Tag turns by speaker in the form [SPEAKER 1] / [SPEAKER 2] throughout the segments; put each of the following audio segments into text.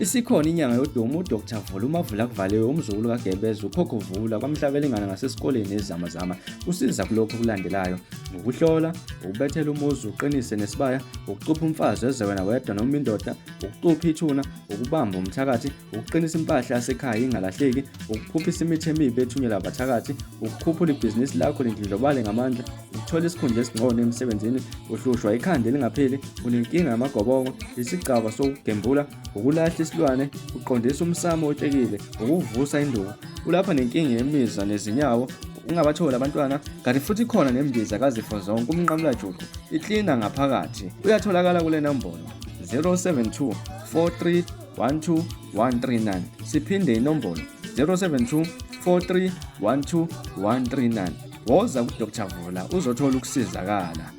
[SPEAKER 1] Isikhona inyanga yodumo uDr Vula uMavula kuvaliwe umzukulu kaGebeza ukhokho Vula kwaMhlabelingana ngasesikoleni eZamazama usiza kulokhu okulandelayo ukuhlola ukubethela umuzi uqinise nesibaya ukucupha umfazi eze wena wedwa noma indoda ukucupha ithuna ukubamba umthakathi ukuqinisa impahla yasekhaya ingalahleki ukuphuphisa imithi emibi ethunyelwa abathakathi ukukhuphula ibhizinisi lakho lindlondlobale ngamandla ukuthola isikhundla esingcono emsebenzini uhlushwa ikhanda elingapheli unenkinga yamagobongo isigcaba sokugembula ukulahla isilwane uqondisa umsamo otshekile ukuvusa induku ulapha nenkinga yemizwa nezinyawo ungabatholi abantwana kanti futhi khona nembiza kazifo zonke umnqamulajuqu iklina ngaphakathi uyatholakala kule nombolo 072 43 12 139 siphinde inombolo 072 43 12 139 woza kuDr Vula uzothola ukusizakala.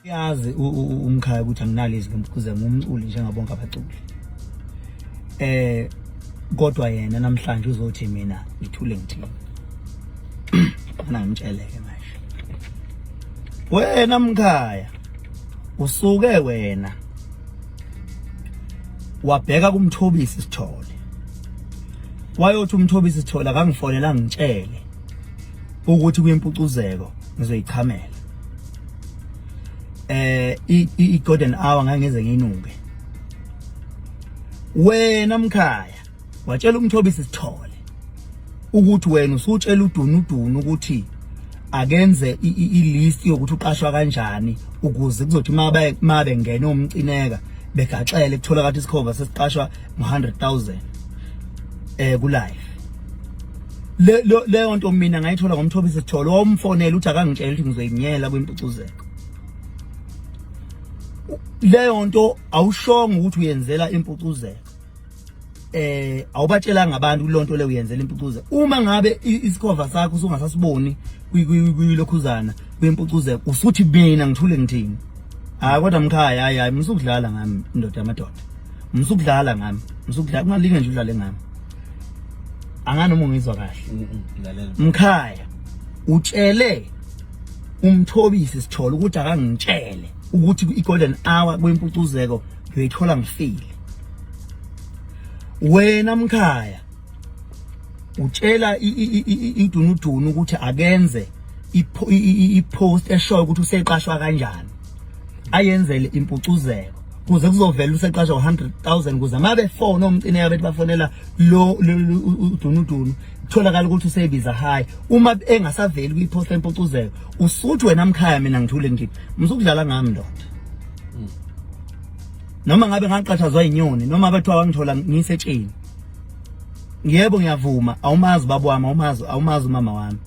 [SPEAKER 2] Yazi umkhaya ukuthi anginalo izwi ngimkhuze ngumculi njengabonke abaculi. Eh kodwa yena namhlanje uzothi mina ngithule ngithini. Ana ngimtshele ke manje. Wena mkhaya usuke wena wabheka kumthobisi Sithole. Wayothi umthobisi Sithole akangifonela ngitshele ukuthi kwimpucuzeko ngizoyichamela eh i golden hour ngangize nginuke wena mkhaya watshela umthobisi Sithole ukuthi wena usutshela udunudunu ukuthi akenze i-list yokuthi uqashwa kanjani ukuze kuzothi mabe mabe ngena umcineka begaxele kutholakala ukuthi isikhova sesiqashwa ngo-100,000 eh ku live leyo nto mina ngayithola ngomthobisi Sithole wamfonela uthi akangitshela ukuthi ngizoyinyela kwimpucuzeko leyo nto awushongo ukuthi uyenzela impucuzeko eh awubatshelanga abantu kulonto le uyenzela impucuzeko uma ngabe isikhova sakho usungasasiboni kwilokhuzana kwimpucuzeko usuthi mina ngithule ngithini hayi kodwa mkhaya hayi hayi msukudlala ngami indoda yamadoda msukudlala ngami msukudlala ungalinge nje udlale ngami anganoma ungizwa kahle mkhaya utshele umthobisi sithole ukuthi akangitshele ukuthi i-golden hour kwimpucuzeko ngiyoyithola ngifile wena mkhaya utshela idunudunu ukuthi akenze i-post eshoyo ukuthi useqashwa kanjani ayenzele impucuzeko kuze kuzovela useqashwa ngo-100,000 kuze uma befona omcineka bethi bafonela lo udunudunu kutholakala ukuthi useyibiza high uma engasaveli kwi-post empucuzeko usuthi wena mkhaya mina ngithule ngithi msukudlala ngami ndoda noma ngabe ngaqashazwa inyoni noma bethiwa wangithola ngisetsheni yebo ngiyavuma awumazi baba wami awumazi awumazi umama wami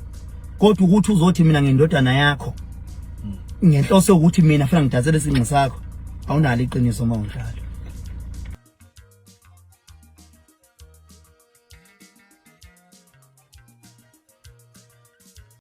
[SPEAKER 2] kodwa ukuthi uzothi mina ngindodana yakho ngenhloso yokuthi mina funa ngidansele isinqi sakho awunalo iqiniso uma unjalo.